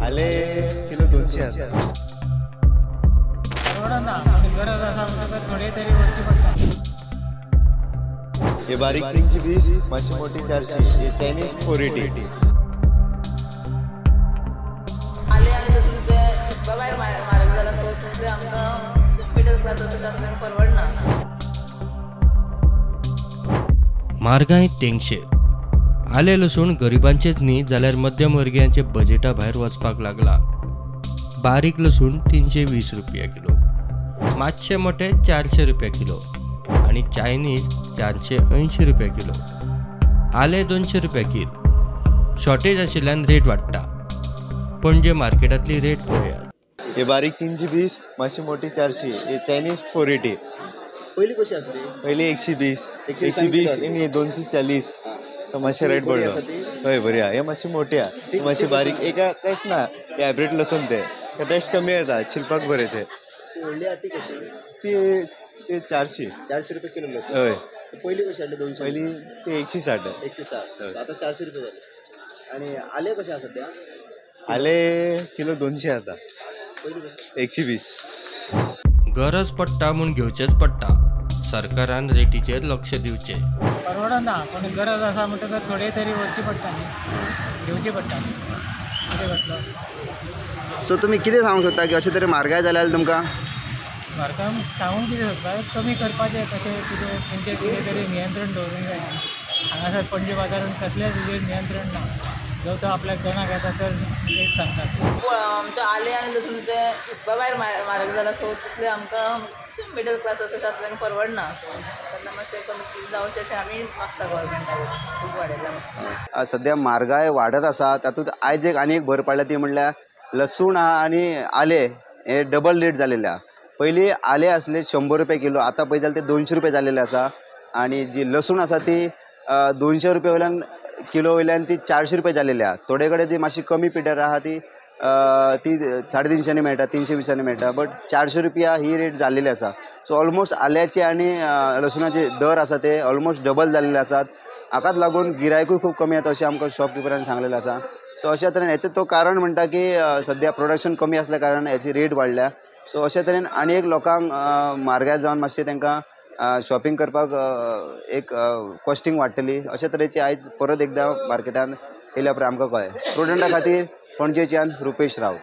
आले किलो 200 आसा. परवडना, गरज आसा म्हणटकच थोडे तरी व्हरचे पडटा. हे बारीक 320, मातशी मोठी 400, हे चायनीज 480. आले आनी लसूण हिसपा भायर म्हारग जाला, सो तितलें आमकां मिडल क्लासाचो आसल्यार परवडना. म्हारगाय तेंगशे. आले लसूण गरिबांचेच न्ही जाल्यार मध्यमवर्गीयांचे बजेटा भायर वचपाक लागला. बारीक लसूण 320 रुपया किलो, मातशे मोठे 400 रुपया किलो आनी चायनीज 480 रुपया किलो. आले 200 रुपया कील. शॉर्टेज आशिल्ल्यान रेट वाडटा. पणजे मार्केटांतली रेट पळयात. हे बारीक 320, मातशी मोठी 400, हे चायनीज 480. पयली कशी आसली? पयली 120, 120 आनी 240. तो मातशें रेट पडलो. हय बरी आहा. हे मातशी मोठी आहा, मातशी बारीक. एका टेस्ट ना, हे हायब्रीड लसूण ते टेस्ट कमी येता, शिल्पाक बरें ते. व्हडली आहा ती कशी? ती 400. 400 रुपया किलो लसूण. हय. पयली कशी आसली? 200. पयली ती 160. 160. आतां 400 रुपया जाले. आनी आले कशें आसा सद्या? आले किलो 200 आता. पयली कशें? 120. गरज पडटा म्हूण घेवचेंच पडटा. सरकारान रेटीचेर लक्ष दिवचें. परवडना, पूण गरज आसा म्हणटकच थोडे तरी व्हरचे पडटा न्ही, घेवचे पडटा. कितें करतलो? सो तुमी कितें सांगूंक सोदता की अशें तरेन म्हारगाय जाल्या जाल्यार तुमकां? म्हारगाय सांगूंक कितें सोदता, कमी करपाचें कशें कितें तेंचेर कितें तरी नियंत्रण दवरूंक जाय. हांगासर पणजे बाजारांत कसलेंच हेजेर नियंत्रण ना. जो तो आपल्याक कोणाक येता तर रेट सांगतात. आमचें आले आनी लसूणचें हिसपा भायर म्हारग जाला, सो तितलें आमकां मिडल क्लास आसल्यार परवडना. सो तेन्ना मातशें कमी जावचें अशें आमी मागता गव्हर्मेंटा कडेन. खूब वाडयला सद्या म्हारगाय वाडत आसा. तातूंत आयज एक आनी एक भर पडल्या ती म्हणल्यार लसूण आहा आनी आले हे डबल रेट जालेले आहा. पयलीं आले आसले 100 रुपया किलो, आतां पळयत जाल्यार ते 200 रुपया जालेले आसा. आनी जी लसूण आसा ती 200 रुपया वयल्यान किलो वयल्यान ती 400 रुपया जालेली आहा. थोडे कडेन ती मातशी कमी पिड्यार आहा ती ती 350 मेळटा, 320 मेळटा, बट 400 रुपया ही रेट जाल्लेली आसा. सो ऑलमोस्ट आल्याचे आनी लसुणाचे दर आसा ते ऑलमोस्ट डबल जाल्लेले आसात. हाकाच लागून गिरायकूय खूब कमी येता अशें आमकां शॉपकिपरान सांगलेलें आसा. सो अशा तरेन हेचें तो कारण म्हणटा की सद्या प्रोडक्शन कमी आसल्या कारणान हेची रेट वाडल्या. सो अशा तरेन आनी एक लोकांक म्हारगाय जावन मातशें तांकां शॉपिंग करपाक एक कॉस्टिंग वाडटली. अशा तरेची आयज परत एकदां मार्केटान येयल्या उपरांत आमकां कळ्ळें. स्टुडंटा खातीर पणजेच्यान रुपेश राऊत.